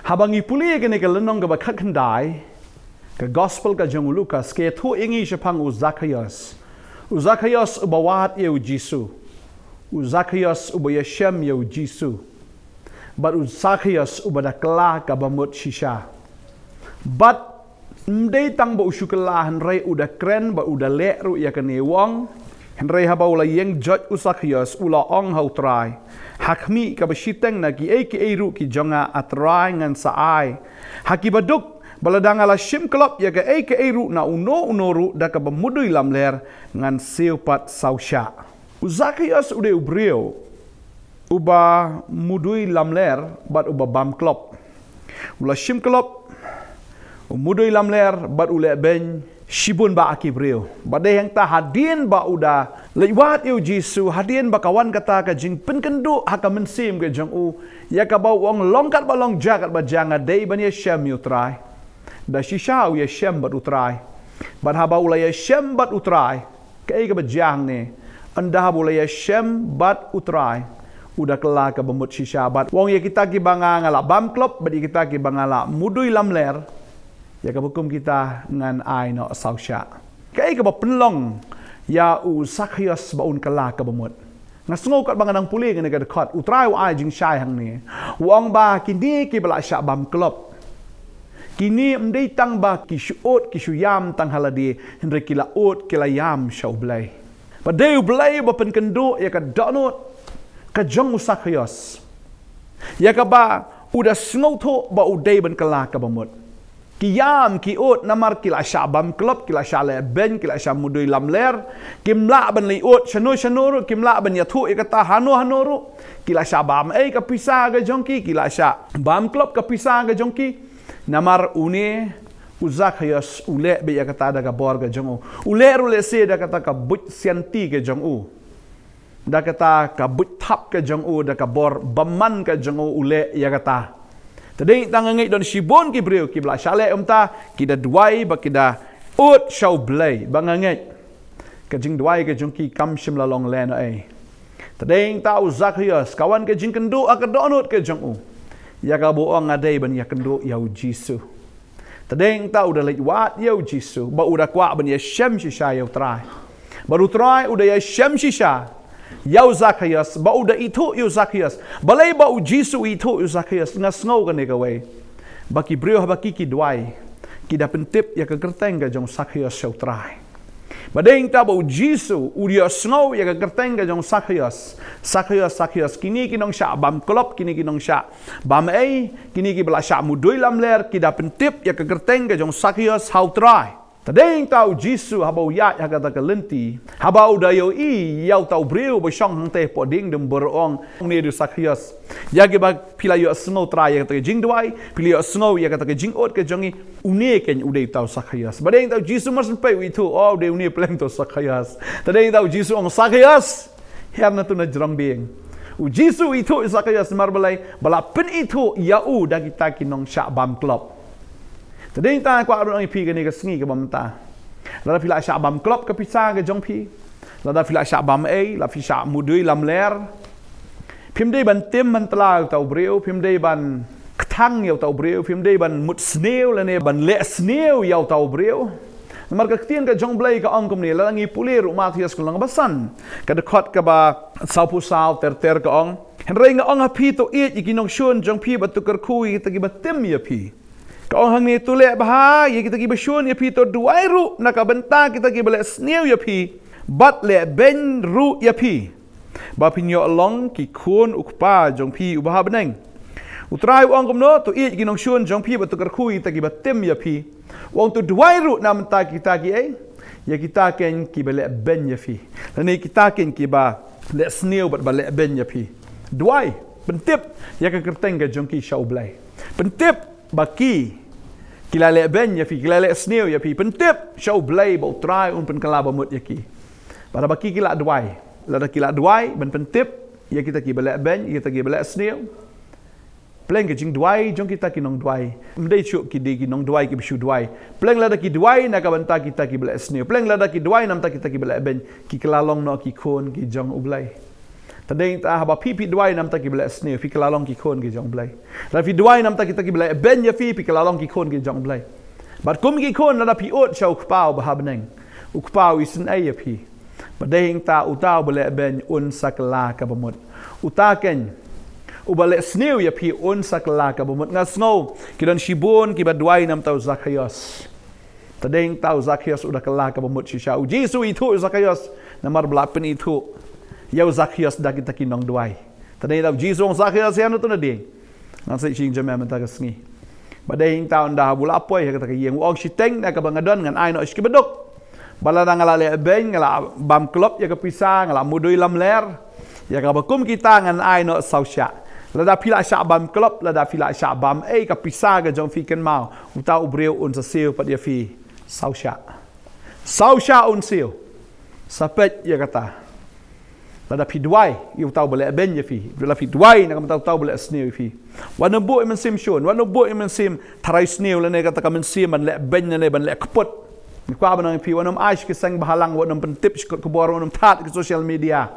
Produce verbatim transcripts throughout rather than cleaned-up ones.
Haba ngi pule kane ka lynnong kaba khatkhyndai, ka gospel ka jong u Lukas, ka ïathuh ïa ngi shaphang u Zakhaios. U Zakhaios uba wad ïa u Jisu. U Zakhaios uba ïashem ïa u Jisu. Bad u Zakhaios uba da kylla kaba mut shisha. Bad ym dei tang ba u shu kylla hynrei u da kren bad u da leh ruh ïa kane, u ong. Hynrei haba u la ïeng joit u Zakhaios u la ong ha u Trai, ha khmih kaba shiteng na kiei kiei ruh ki jong nga, a Trai, ngan sa ai ha ki baduk, ba lada nga la shim klop ïa kaei kaei ruh na uno uno ruh da kaba mudui lamler, ngan siew pat saw shah. U Zakhaios u dei u briew uba mudui lamler bad uba bam klop. U la shim klop, u mudui lamler bad u leh beiñ shibun bah ki briew. Bad dei hangta hadien ba u da leit wad ïa u Jisu, hadien ba ka wan kata ka jingpynkynduh ha ka mynsiem ka jong u, ïa kaba u ong long katba long, jia katba jia, nga dei ban ïashem ïa u Trai. Da shisha u ïashem bad u Trai. Bad haba u la ïashem bad u Trai, kaei kaba jia hangne? Ynda haba u la ïashem bad u Trai, u da kylla kaba mut shisha bad u ong, ïa kita kiba nga, nga la bam klop bad ïa kita kiba nga la mudui lamler, ïa kaba kum kita ngan ai noh saw shah. Kaei kaba pynlong ïa u Zakhaios ba un kylla kaba mut? Nga sngew katba nga nang pule kane ka dkhot, u Trai u ai jingshai hangne. U ong ba kine kiba la shah bam klop, kine ym dei tang ba ki shu ud ki shu ïam tang ha lade, hynrei ki la ud ki la ïam sha u Blei. Ba dei u Blei ba pynkynduh ïa ka dohnud ka jong u Zakhaios, ïa kaba u da sngewthuh ba u dei ban kylla kaba mut. Ki ïam ki ud namar ki la shah bam klop, ki la shah leh beiñ, ki la shah mudui lamler. Kim lah ban leit ud shano shano ruh, kim lah ban ïathuh ïa kata hano hano ruh. Ki la shah bam ei ka pisa ka jong ki, ki la shah bam klop ka pisa ka jong ki. Namar une u Zakhaios u leh beit ïa kata da ka bor ka jong u. U leh ruh lehse da kata ka buit sianti ka jong u, da kata ka buit thap ka jong u, da ka bor bymman ka jong u, u leh ïa kata. Te dei tang nga ngeit don shibun ki briew kiba la shah leh kumta, ki da duwai bad ki da ud sha u Blei, bad nga ngeit ka jingduwai ka jong ki kam shym la long lehnohei. Te dei tang u Zakhaios, ka wan ka jingkynduh ha ka dohnud ka jong u, ïa kaba u ong, nga dei ban ïakynduh ïa u Jisu. Te dei tang u da leit wad ïa u Jisu bad u da kwah ban ïashem shisha ïa u Trai. Bad u Trai u da ïashem shisha ïa u Zakhaios, bad u da ithuh ïa u Zakhaios. Balei ba u Jisu u ithuh ïa u Zakhaios? Nga sngew kane kawei, ba ki briew haba ki, ki duwai, ki da pyntip ïa ka kyrteng ka jong u Zakhaios sha u Trai. Bad dei tang ba u Jisu u ïohsngew ïa ka kyrteng ka jong u Zakhaios. Zakhaios, Zakhaios, kine ki nongshah bam klop, kine ki nongshah bam ei, kine kiba la shah mudui lamler, ki da pyntip ïa ka kyrteng ka jong u Zakhaios ha u Trai. Te dei tang u Jisu haba u ïaid ha kata ka lynti, haba u da ïohi ïa uta u briew ba shong hangtei hapoh diengdum, bad u ong, une u dei u Zakhaios. Ïa kiba phi la ïohsngew Trai ïa kata ka jingduwai, phi la ïohsngew ïa kata ka jingud ka jong ngi, une keiñ u dei uta u Zakhaios. Bad dei tang u Jisu marsan peit u ithuh, oh, u dei une pleng uta u Zakhaios. Te dei tang u Jisu u ong, Zakhaios, her na tu na jrong dieng. U Jisu u ithuh ïa u Zakhaios namar balei? Ba la pynithuh ïa u da kita ki nongshah bam klop. Te dei tang nga kwah ban ong ïa phi kane ka sngi kaba mynta, lada phi la shah bam klop ka pisa ka jong phi, lada phi la shah bam ei, lada phi shah mudui lamler, phim dei ban tim ban tla ïa uta u briew, phim dei ban kthang ïa uta u briew, phim dei ban mut sniew lane ban leh sniew ïa uta u briew. Namar ka ktien ka jong u Blei ka ong kumne, lada ngi pule ruh Mathaios ka lynnong kaba san, ka dkhot kaba sawphew saw ter ter ka ong, hynrei nga ong ha phi, to ïeit ïa ki nongshun jong phi bad to kyrkhu ïa kita kiba tim ïa phi. Ka ong hangne, to leh bha ïa kita kiba shun ïa phi, to duwai ruh na ka bynta kita kiba leh sniew ïa phi bad leh beiñ ruh ïa phi, ba phin ïoh long ki khun u Kpa jong phi uba ha bneng. U Trai u ong kumno? To ïeit ïa ki nongshun jong phi bad to kyrkhu ïa kita kiba tim ïa phi. U ong to duwai ruh na bynta kita kiei? Ïa kita keiñ kiba leh beiñ ïa phi, lane kita keiñ kiba leh sniew bad ba leh beiñ ïa phi. Duwai, pyntip ïa ka kyrteng ka jong ki sha u Blei. Pyntip ba ki, ki la leh beiñ ïa phi, ki la leh sniew ïa phi. Pyntip sha u Blei ba u Trai un pynkylla ba mut ïa ki. Bad haba ki, ki la duwai, lada ki la duwai ban pyntip ïa kita kiba leh beiñ, ïa kita kiba leh sniew, pleng ka jingduwai jong kita ki nongduwai, ym dei shuh ki dei ki nongduwai kiba shu duwai, pleng lada ki duwai na ka bynta kita kiba leh sniew, pleng lada ki duwai na bynta kita kiba leh beiñ, ki kylla long noh ki khun ki jong u Blei. Te dei ta haba phi phi duwai namar ki ba leh sniew, phi kylla long ki khun ki jong U Blei. Lada phi duwai namar kita ki ba leh beiñ ïa phi, phi kylla long ki khun ki jong U Blei. Bad kum ki khun lada phi ud sha U Kpa uba ha bneng, U Kpa u isynei ïa phi. Bad dei ta uta uba leh beiñ un sa kylla ka bamut. Uta keiñ uba leh sniew ïa phi un sa kylla ka bamut. Nga sngew ki don shibun ki ba duwai namar u Zakhaios. Te dei ta u Zakhaios u da kylla ka bamut shisha. U Jisu u ithuh u Zakhaios namar ba la pynithuh ïa u Zakhaios da kita ki nongduwai. Te dei ta u Jisu u ong, Zakhaios, ïa na tu na dieng. Ngan sa shim jingmut mynta ka sngi. Bad dei ta ynda u la poi ha kata ka ïing, u ong, shiteng na kaba nga don ngan ai noh shi baduk. Bad lada nga la leh beiñ, nga la bam klop ïa ka pisa, nga la mudui lamler, ïa kaba kum kita ngan ai noh saw shah. Lada phi la shah bam klop, lada phi la shah bam ei ka pisa ka jong phi, kynmaw, uta u briew un sa siew pat ïa phi saw shah. Saw shah un siew. Sa peit ïa kata. Lada phi duwai ïa uta uba leh beiñ ïa phi, lada phi duwai na ka bynta uta uba leh sniew ïa phi, wat nym buh ïa ka mynsiem shun, wat nym buh ïa ka mynsiem tharai sniew lane kata ka mynsiem ban leh beiñ lane ban leh kput. Nga kwah ban ong ïa phi, wat nym ai sha ki seng bahalang, wat nym pyntip sha kot khubor, wat nym thad ki social media.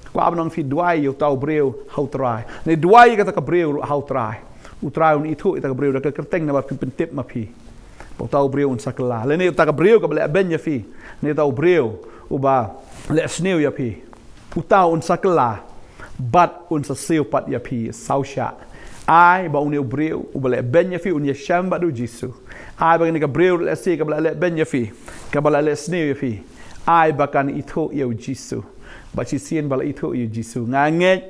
Nga kwah ban ong ïa phi, duwai ïa uta u briew ha U Trai, ne duwai ïa kata ka briew ruh ha U Trai. U Trai un ithuh ïa kata ka briew da ka kyrteng namar phi pyntip ma phi. Uta u briew un sa kylla. Lane uta ka briew kaba leh beiñ ïa phi, ne uta u briew uba leh sniew ïa phi, uta un sa kylla bad un sa siew pat ïa phi saw shah. Ai ba une u briew uba leh beiñ ïa phi un ïashem bad U Jisu. Ai ba kane ka briew lehse kaba la leh beiñ ïa phi, kaba la leh sniew ïa phi, ai ba kan ithuh ïa U Jisu. Bad shisien ba la ithuh ïa U Jisu, nga ngeit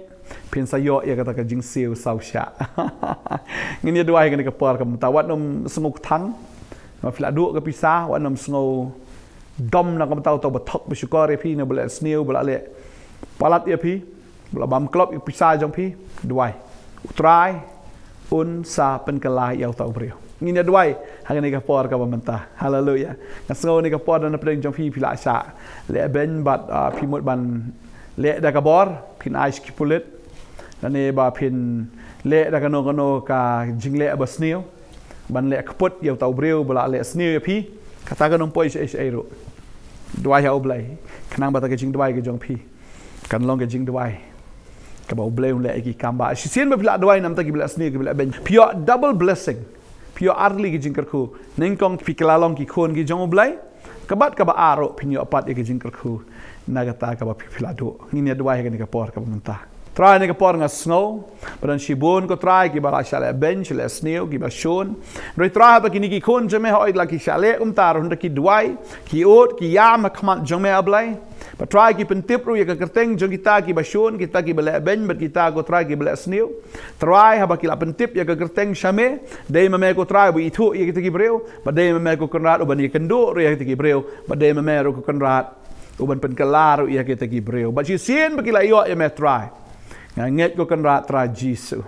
phin sa ïoh ïa kata ka jingsiew saw shah. Ngin ïa duwai ha kane ka por ka mynta, wat nym sngew kthang. Namar phi la duh ka pisa, wat nym sngew dom na ka bynta uta uba thok ba shukor ïa phi, ne ba leh sniew, ba la leh palat ïa phi, ba la bam klop ïa ka pisa jong phi. Duwai, U Trai un sa pynkylla ïa uta u briew. Ngin ïa duwai ha kane ka por kaba mynta. Haleluya. Nga sngew kane ka por da na pdeng jong phi, phi la shah leh beiñ bad, ah, phi mut ban leh da ka bor, phin ai sha ki pulit, lane ba phin leh da kano kano ka jingleh ba sniew ban leh kput ïa uta u briew ba la leh sniew ïa phi. Kata kan ym poi shaei shaei ruh. Duwai ha U Blei khnang ba kata ka jingduwai ka jong phi kan long ka jingduwai kaba U Blei un leh ïa ki kam ba shisien ba phi la duwai namar ki ba leh sniew, ki ba leh beiñ, phi ïoh double blessing. Phi ïoh artylli ki jingkyrkhu. Nyngkong phi kylla long ki khun ki jong U Blei, ka bad kaba ar ruh phin ïoh pat ïa ki jingkyrkhu na kata kaba phi, phi la duh. Ngin ïa duwai ha kane ka por kaba mynta. Trai, ha kane ka por nga sngew ba don shibun, ko Trai, ki ba la shah leh beiñ, shah leh sniew, ki ba shun. Hynrei Trai, haba kine ki khun jong me hooid la ki shah leh kumta ruh, hynrei ki duwai, ki ud, ki ïam ha khmat jong me, A Blei. Bad Trai, ki pyntip ruh ïa ka kyrteng jong kita ki ba shun, kita ki ba leh beiñ, bad kita, ko Trai, ki ba leh sniew. Trai, haba ki la pyntip ïa ka kyrteng sha me, dei ma me, ko Trai, ba ithuh ïa kita ki briew, bad dei ma me, ko Kynrad, uban ïakynduh ruh ïa kita ki briew, bad dei ma me ruh, ko Kynrad, uban pynkylla ruh ïa kita ki briew. Bad shisien ba ki la ïoh ïa me, Trai, nga ngeit, ko Kynrad, Trai Jisu,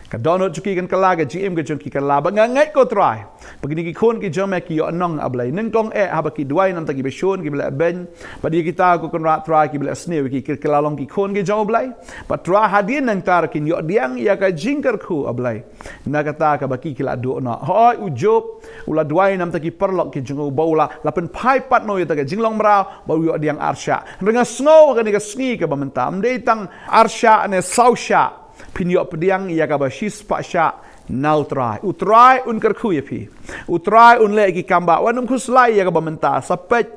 ka dohnud jong ki kan kylla, ka jingim ka jong ki kan kylla. Bad nga ngeit, ko Trai, ba kine ki khun ki jong me ki ïoh nong, A Blei. Nyngkong eh haba ki duwai namar ki ba shun, ki ba leh beiñ, bad ïa kita, ko Kynrad, Trai, ki ba leh sniew, ki, ki kylla long ki khun ki jong U Blei. Bad Trai, hadien nangta ruh kin ïoh pdiang ïa ka jingkyrkhu, A Blei, na kata kaba ki, ki la duh noh. Hooid, u Job u la duwai namar ki paralok ki jong u, ba u la, la pynphai pat noh ïa kata ka jinglong mraw ba u ïoh pdiang ar shah. Hynrei nga sngew ha kane ka sngi kaba mynta, ym dei tang ar shah ne saw shah, phin ïoh pdiang ïa kaba shispah shah na U Trai. U Trai un kyrkhu ïa phi. U Trai un leh ki kam ba wat nym khuslai ïa kaba mynta, sa peit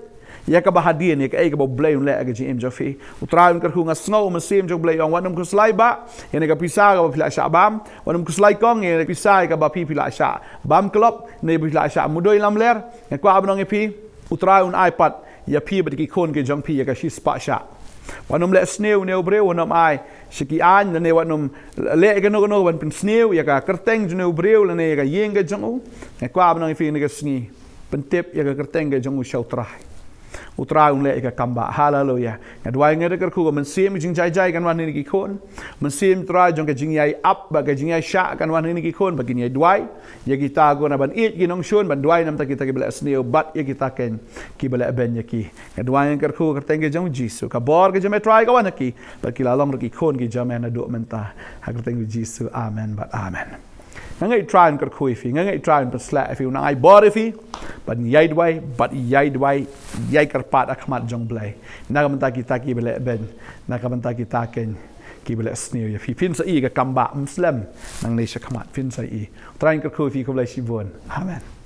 ïa kaba hadien, ïa kaei kaba U Blei un leh ha ka jingim jong phi. U Trai un kyrkhu. Nga sngew u Mynsiem jong U Blei u ong, wat nym khuslai bah ïa kane ka pisa kaba phi la shah bam, wat nym khuslai kong ïa kane ka pisa kaba phi, phi la shah bam klop, ne phi la shah mudui lamler. Nga kwah ban ong ïa phi, U Trai un ai pat ïa phi bad ki khun ki jong phi ïa ka shispah shah. Wat nym leh sniew ne u briew, wat nym ai sha ki aiñ, lane wat nym leh kano kano ban pynsniew ïa ka kyrteng jong u briew lane ïa ka ïing ka jong u. Nga kwah ban ong ïa phi ha kane ka sngi, pyntip ïa ka kyrteng ka jong u sha U Trai. U Trai un leh ïa ka kam ba. Haleluya. Nga duwai, nga da kyrkhu, ko Mynsiem jingjai jai kan wan ha kine ki khun. Mynsiem Trai jong ka jingïai ap bad ka jingïai shah kan wan ha kine ki khun, ba kin ïai duwai ïa kita, ko na ban ïeit ki nongshun, ban duwai namar kita ki ba leh sniew, bad ïa kita keiñ ki ba leh beiñ ïa ki. Nga duwai, nga kyrkhu ha ka kyrteng ka jong U Jisu. Ka bor ka jong me, Trai, ka wan ha ki, bad ki la long ruh ki khun ki jong me naduh mynta. Ha ka kyrteng U Jisu. Amen bad amen. Nga ngeit Trai un kyrkhu ïa phi, nga ngeit Trai un pynsleh ïa phi, un nang ai bor ïa phi ban ïai duwai bad ïai duwai, ïai kyrpad ha khmat jong U Blei na ka bynta kita ki ba leh beiñ, na ka bynta kita keiñ kiba leh sniew ïa phi. Phin sa ïohi ka kam ba ym slem nangne shakhmat, phin sa ïohi. Trai un kyrkhu ïa phi, khublei shibun. Amen.